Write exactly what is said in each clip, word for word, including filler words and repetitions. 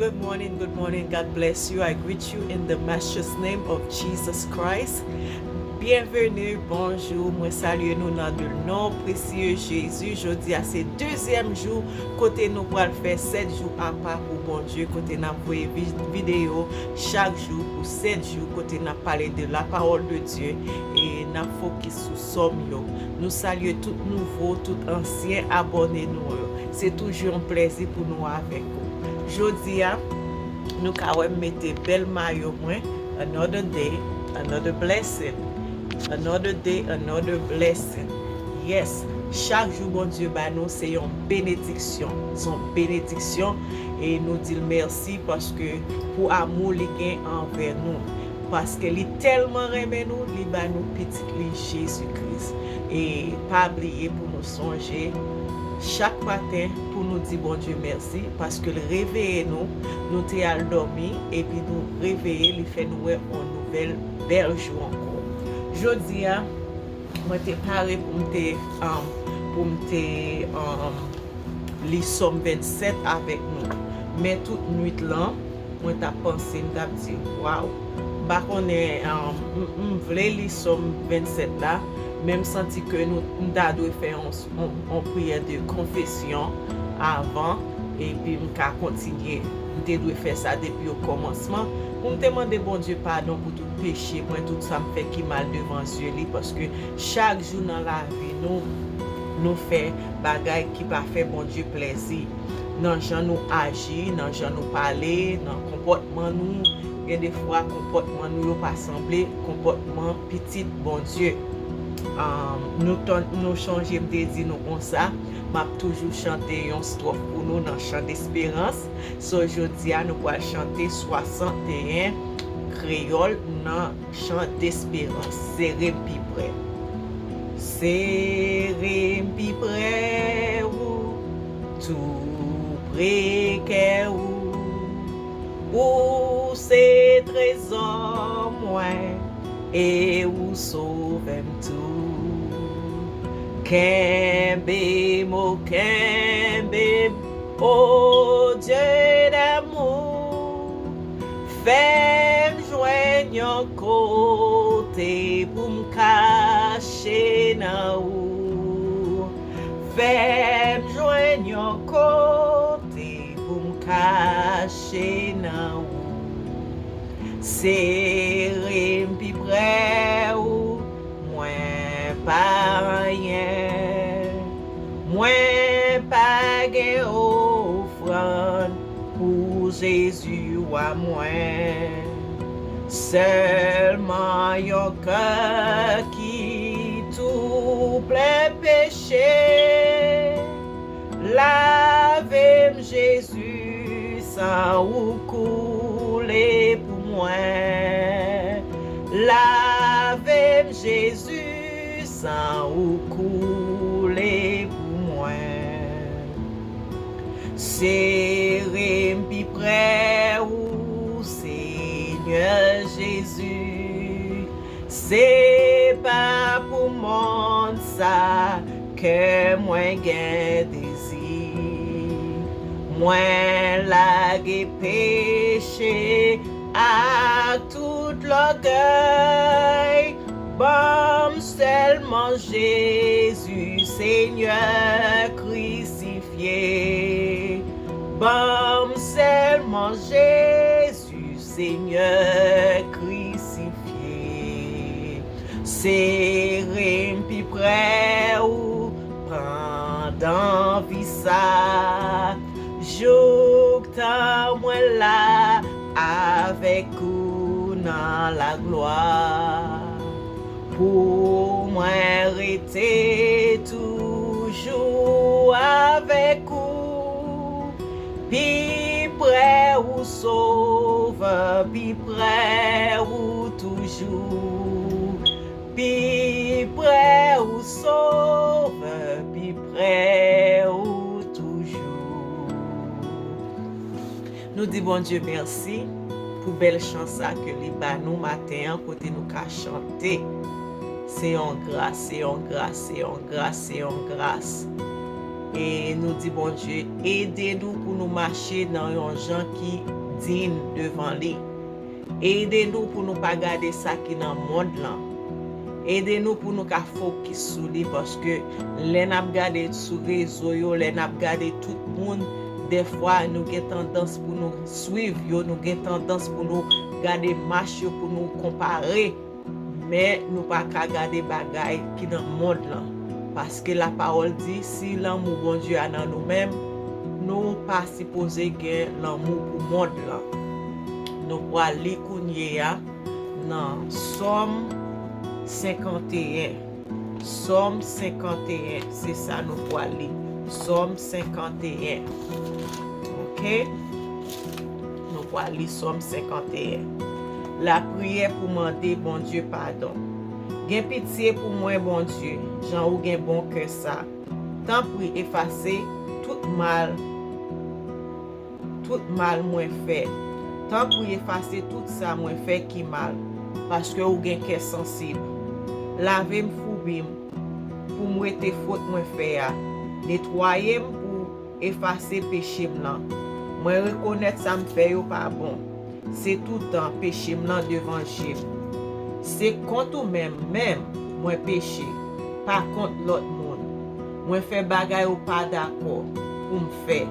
Good morning, good morning. God bless you. I greet you in the matchless name of Jesus Christ. Bienvenue, bonjou. Mwen salye nou nan le non presye Jezi. Jodi a se dezyèm jou kote nou pral fè sèt jou apa pou Bondye, kote n ap voye vi- videyo chak jou pou sèt jou, kote n ap pale de la parole de Dieu e n ap fokis sou sòm yo. Nou salye tout nouvo, tout ansyen abòne nou yo. Se toujou yon plèzi pou nou avèk ou. Jodi a, nou ka wè m mete bèl mayo mwen. Another day, another blessing. Another day, another blessing. Yes, chak jou Bondye ba nou se yon benediksyon. Se yon benediksyon e nou di l mèsi paske pou amou li gen anvè nou. Paske li tèlman renmen nou, li ba nou pitit li Jezi Kris. E pa bliye pou nou sonje chak maten pou nou di Bondye mèsi paske l reveye nou, nou te al dòmi epi nou reveye, li fè nou wè yon nouvèl bèl jou ankò. Jodi a, mwen te pare pou m te, um, pou m te, um, li Sòm vennsèt avèk nou. Men tout nwit lan, mwen t ap panse, m t ap di, waw. M pa konnen, um, m, m vle li Sòm vennsèt la, men m santi ke nou, m ta dwe fè yon, yon, yon priyè de konfesyon avan, epi m ka kontinye. M te dwe fè sa depi o kòmansman, pou m te mande Bondye padon pou tout peche mwen, tout sa m fè ki mal devan zye li, paske chak jou nan lavi nou, nou fè bagay ki pa fè Bondye plèzi. Nan jan nou aji, nan jan nou pale, nan konpòtman nou, gen de fwa konpòtman nou yo pa sanble konpòtman pitit Bondye. Um, nou, tan, nou chonje m te di nou konsa, m ap toujou chante yon stwòf pou nou nan Chan Desperans. So, jodi a, nou pral chante swasanteyen kreyòl nan Chan Desperans. Sere m pi prè. Sere m pi prè ou, tou pre kè ou. Ou se trezò mwen e ou sovè m tou. Kenbe m, o, kenbe m, o Dye damou. Fè m jwenn yon kote pou m kache nan ou. Fè m jwenn yon kote pou m kache nan ou. Sere m pi prè ou, mwen pa anyen. Mwen pa gen ofrann pou Jezi wa mwen. Sèlman yon kè ki tou plen peche. Lave m, Jezi, san ou koule pou mwen. Lave m, Jezi, san ou koule pou mwen. Sere m pi prè ou, Senyè Jezi. Se pa pou monn sa kè mwen gen dezi. Mwen lage peche ak tout lògèy. Ban m sèlman Jezi, Senyè krisifye. Ban m sèlman Jezi, Senyè krisifye. Sere m pi prè ou pandan vi sa, jouktan mwen la avèk ou nan laglwa. Pou mwen rete toujou avèk ou, pi prè ou, Sovè, pi prè ou toujou. Pi prè ou, Sovè, pi prè ou toujou. Nou di Bondye mèsi pou bèl chan sa ke li ba nou maten an, kote nou ka chante. Se yon gras, se yon gras, se yon gras, se yon gras. E nou di Bondye, ede nou pou nou mache nan yon jan ki diy devan li. Ede nou pou nou pa gade sa ki nan mond lan. Ede nou pou nou ka fokis sou li, paske lè n ap gade sou rezo yo, lè n ap gade tout moun, dèfwa nou gen tandans pou nou swiv yo, nou gen tandans pou nou gade mach yo, pou nou konpare. Men nou pa ka gade bagay ki nan mond lan. Paske lapawòl di, si lanmou Bondye a nan nou menm, nou pa sipoze gen lanmou pou mond lan. Nou pral li kounye a nan Sòm senkanteyen. Sòm senkanteyen, se sa nou pral li. Sòm senkanteyen. Oke? Nou pral li Sòm senkanteyen. Lapriyè pou mande Bondye padon. Gen pitye pou mwen, Bondye, jan ou gen bon kè sa. Tanpri efase tout mal, tout mal mwen fè. Tanpri efase tout sa mwen fè ki mal, paske ou gen kè sansib. Lave m foubi m, pou m wete fot mwen fè a. Netwaye m pou efase peche m lan. Mwen rekonèt sa m fè yo pa bon. Se toutan peche m lan devan je m. Se kont ou menm, menm, mwen peche, pa kont lòt moun. Mwen fè bagay ou pa dakò pou m fè.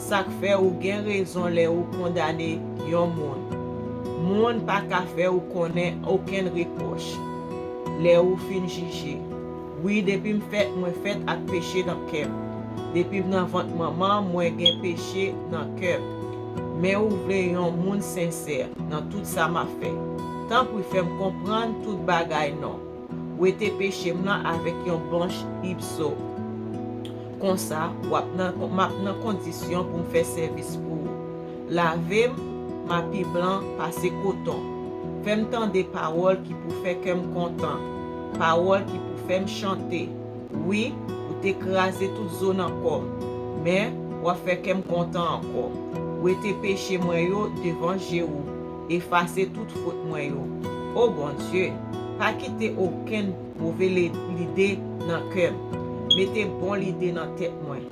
Sa k fè ou gen rezon lè ou kondane yon moun. Moun pa ka fè ou konnen okenn repwòch lè ou fin jije. Wi, depi m fèt, mwen fèt ak peche nan kè m. Depi m nan vant manman m, mwen gen peche nan kè m. Men ou vle yon moun sensè nan tout sa m ap fè. Tanpri fè m konprann tout bagay non. Wete peche m nan avèk yon blanch ipso. Konsa, w ap nan, m ap nan kondisyon pou m fè sèvis pou ou. Lave m, m a pi blan pase koton. Fè m tande pawòl ki pou fè kè m kontan, pawòl ki pou fè m chante. Wi, ou te kraze tout zo nan kò m, men w ap fè kè m kontan ankò. Wete peche mwen yo devan je ou, efase tout fot mwen yo. O Bondye, pa kite okenn move li-, lide nan kè m. Mete bon lide nan tèt mwen,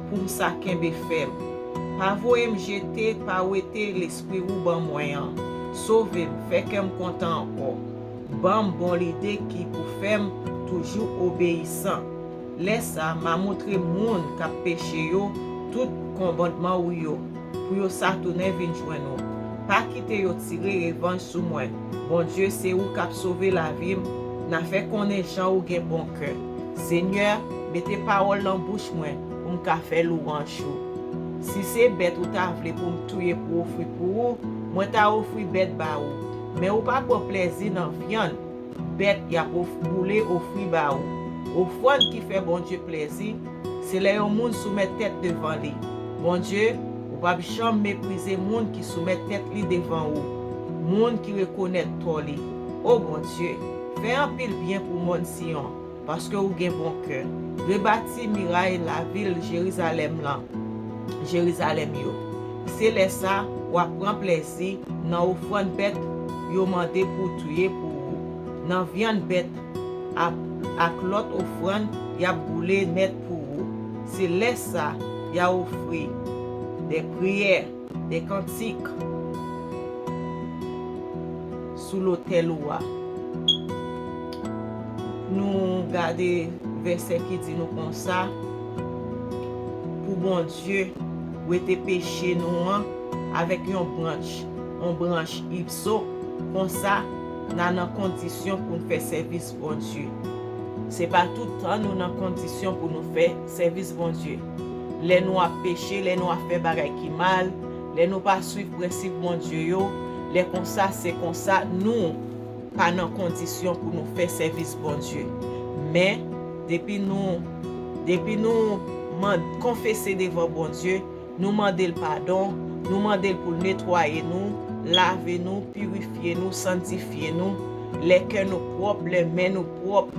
pou m sa kenbe fèm. Pa voye m jete pa wete lespri ou ban mwen an. Sove m, fè kè m kontan ankò. Ban m bon lide ki pou fè m toujou obeyisan. Lè sa a, m a montre moun k ap peche yo tout kòmandman ou yo, pou yo sa tounen vin jwenn ou. Pa kite yo tire revanj sou mwen. Bondye, se ou k ap sove lavi m. N a fè konnen jan ou gen bon kè. Senyè, mete pawòl nan bouch mwen pou m ka fè lwanj ou. Si se bèt ou ta vle pou m touye pou ofri pou ou, mwen ta ofri bèt ba ou. Men ou pa pran plèzi nan vyann bèt y ap of-, boule ofri ba ou. Ofrann ki fè Bondye plèzi, se lè yon moun soumèt tèt devan li. Bondye, ou p ap janm meprize moun ki soumèt tèt li devan ou, moun ki rekonèt tò li. O Bondye, fè anpil byen pou mòn Siyon, paske ou gen bon kè. Rebati miray lavil Jerizalèm lan, Jerizalèm yo. Se lè sa w ap pran plèzi nan ofrann bèt yo mande pou w touye pou ou, nan vyann bèt ap, ak lòt ofrann y ap boule nèt pou ou. Se lè sa y a ofri de priyè, de kantik sou lotèl ou a. Nou gade vèsè ki di nou konsa, pou Bondye wete peche nou an avèk yon branch, yon branch ipso, konsa n a nan kondisyon pou n fè sèvis Bondye. Se pa tout tan nou nan kondisyon pou nou fè sèvis Bondye. Lè nou ap peche, lè nou ap fè bagay ki mal, lè nou pa swiv prensip Bondye yo, lè konsa se konsa nou pa nan kondisyon pou nou fè sèvis Bondye. Men, depi nou, depi nou man-, konfese devan Bondye, nou mande l padon, nou mande l pou l netwaye nou, lave nou, pirifye nou, sanntifye nou. Lè kè nou pwòp, lè men nou pwòp,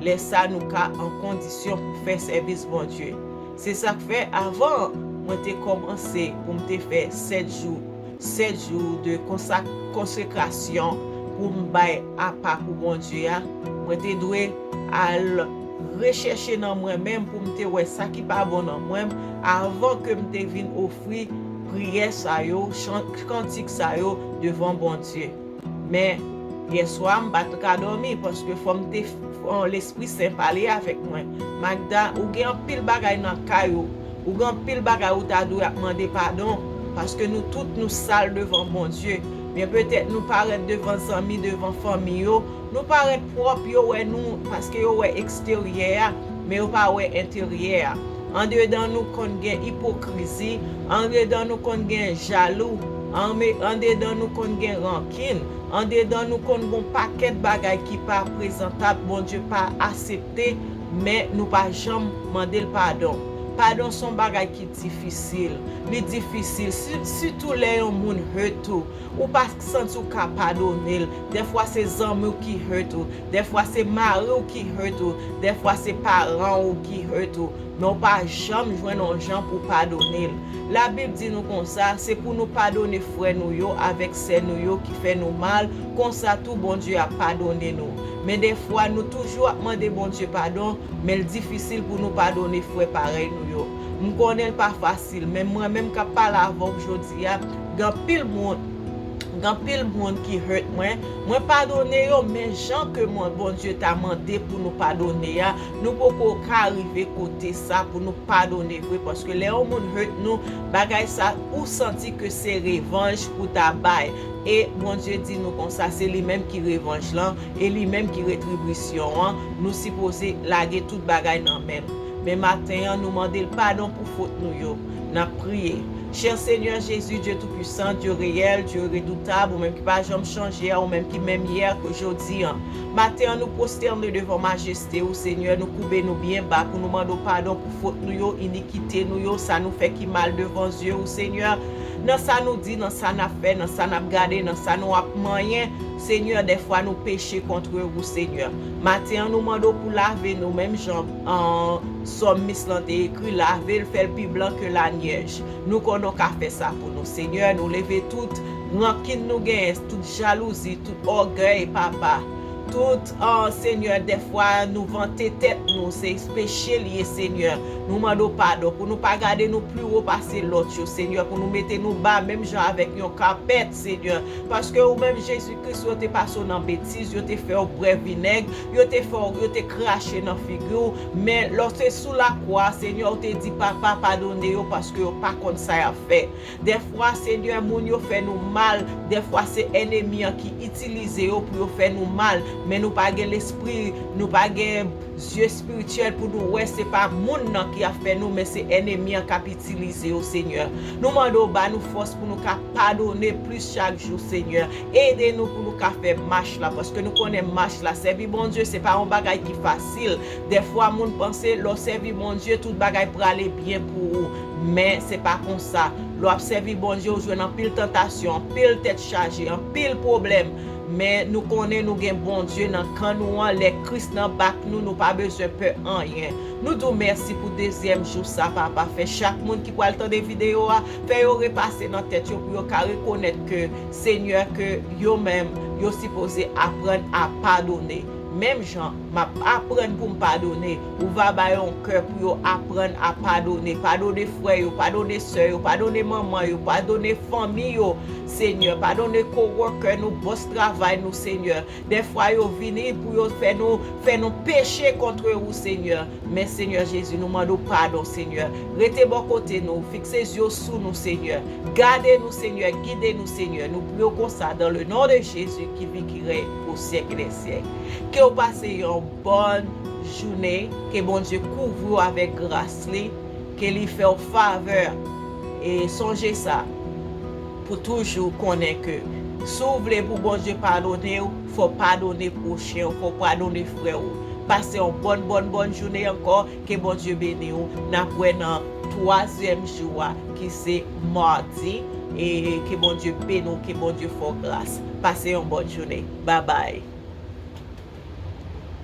lè sa nou ka an kondisyon pou fè sèvis Bondye. Se sa k fè, avan mwen te kòmanse pou m te fè sèt jou, sèt jou de konsa-, konsekrasyon pou m bay apa pou Bondye a, mwen te dwe al rechèche nan mwen menm pou m te wè sa ki pa bon nan mwen m, avan ke m te vin ofri priyè sa yo, chan-, kantik sa yo devan Bondye. Men, yèswa, m pa t ka dòmi, paske fò m te, fò Lespri Sen pale avèk mwen. Magda, ou gen anpil bagay nan kay ou. Ou gen anpil bagay ou ta dwe ap mande padon, paske nou tout nou sal devan Bondye. Men petèt nou parèt devan zanmi, devan fanmi yo, nou parèt pwòp, yo wè nou, paske yo wè eksteryè a, men yo pa wè enteryè a. Andedan nou konn gen ipokrizi, andedan nou konn gen jalou, anme-, andedan nou konn gen rankin, andedan nou konn gen yon pakèt bagay ki pa prezantab, Bondye pa aksepte, men nou pa janm mande l padon. Padon se yon bagay ki difisil. Li difisil, si-, sitou lè yon moun hurt ou. Ou pa santi w ka padone l. Dèfwa se zanmi w ki hurt ou. Dèfwa se mari w ki hurt ou. Dèfwa se paran w ki hurt ou. Men w pa janm jwenn yon jan pou w padone l. Labib di nou konsa, se pou nou padone frè nou yo avèk sè nou yo ki fè nou mal, konsa tou Bondye ap padone nou. Men dèfwa, nou toujou ap mande Bondye padon, men l difisil pou nou padone frè parèy nou yo. M konnen l pa fasil, men mwen menm k ap pale avè w jodi a, gen anpil moun, gen anpil moun ki hurt mwen. Mwen padone yo, men jan ke mwen, Bondye ta mande pou nou padone a, nou poko ka rive kote sa pou nou padone vre, paske lè yon moun hurt nou, bagay sa, ou santi ke se revanj pou ta bay. E Bondye di nou konsa, se li menm ki revanj lan, e li menm ki retribisyon an, nou sipoze lage tout bagay nan men l. Men maten an, nou mande l padon pou fot nou yo. N ap priye. Chè Senyè Jezi, Dye Toupisan, Dye reyèl, Dye redoutab, ou menm ki pa janm chanje a, ou menm ki menm yè, jodi an. Maten an, nou pwostène devan majeste ou, Senyè, nou koube nou byen ba pou nou mande w padon pou fot nou yo, inikite nou yo, sa nou fè ki mal devan zye ou, Senyè. Nan sa nou di, nan sa n ap fè, nan sa n ap gade, nan sa nou ap manyen, Senyè, dèfwa nou peche contre ou, Senyè. Maten an, nou mande w pou lave nou, menm jan, an, sòmis lan te ekri, lave l, fè l pi blan ke lanyèj. Nou konnen w ka fè sa pou nou, Senyè. Nou leve tout rankin nou genyen, tout jalouzi, tout ògèy, Papa. Tout, an, Senyè, dèfwa nou vante tèt nou, se peche l ye, Senyè. Nou mande w padon pou nou pa gade nou pli wo pase lòt yo, Senyè, pou nou mete nou ba menm jan avèk yon kapèt, Senyè. Paske ou menm, Jezi Kris, yo te pase w nan betiz, yo te fè w bwè vinèg, yo te fè w, yo te krache nan figi w. Men lè w te sou lakwa, Senyè, ou te di, Papa, padone yo, paske yo pa konn sa y ap fè. Dèfwa, Senyè, moun yo fè nou mal. Dèfwa, se ènmi an ki itilize yo pou yo fè nou mal. Men nou pa gen lespri, nou pa gen zye espirityèl pou nou wè se pa moun nan ki ap fè nou, men se ènmi an k ap itilize yo, Senyè. Nou mande w ba nou fòs pou nou ka padone plis chak jou, Senyè. Ede nou pou nou ka fè mach la, paske nou konnen mach la, sèvi Bondye, se pa yon bagay ki fasil. Dèfwa, moun panse, lè w sèvi Bondye, tout bagay prale byen pou ou. Men, se pa konsa. Lè w ap sèvi Bondye, ou jwenn anpil tantasyon, anpil tèt chaje, anpil pwoblèm. Men, nou konnen nou gen Bondye nan kan nou an. Lè Kris nan bak nou, nou pa bezwen pè anyen. Nou di w mèsi pou dezyèm jou sa, Papa. Fè chak moun ki pral tande videyo a, fè yo repase nan tèt yo pou yo ka rekonèt ke, Senyè, ke yo menm, yo sipoze aprann a padone. Menm jan m ap aprann pou m padone, ou va ba yo yon kè pou yo aprann a padone. Padone frè yo, padone sè yo, padone manman yo, padone fanmi yo, Senyè. Padone coworker nou, bòs travay nou, Senyè. Dèfwa yo vini pou yo fè nou, fè nou peche contre ou, Senyè. Men, Senyè Jezi, nou mande w padon, Senyè. Rete bò kote nou, fikse zye w sou nou, Senyè. Gade nou, Senyè, gide nou, Senyè. Nou priye w konsa, dans le nom de Jésus qui vit, qui règne au siècle des siècles. Ke w pase yon bòn jounen, ke Bondye kouvri w avèk gras li, ke li fè w favè. E sonje sa, pou toujou konnen ke si w vle pou Bondye padone w, fò w padone pwochen w, fò w padone frè w. Pase yon bòn, bòn, bòn jounen ankò, ke Bondye beni w. N ap wè nan twazyèm jou a, ki se madi, e ke Bondye beni w, ke Bondye fè w gras. Pase yon bòn jounen. Babay.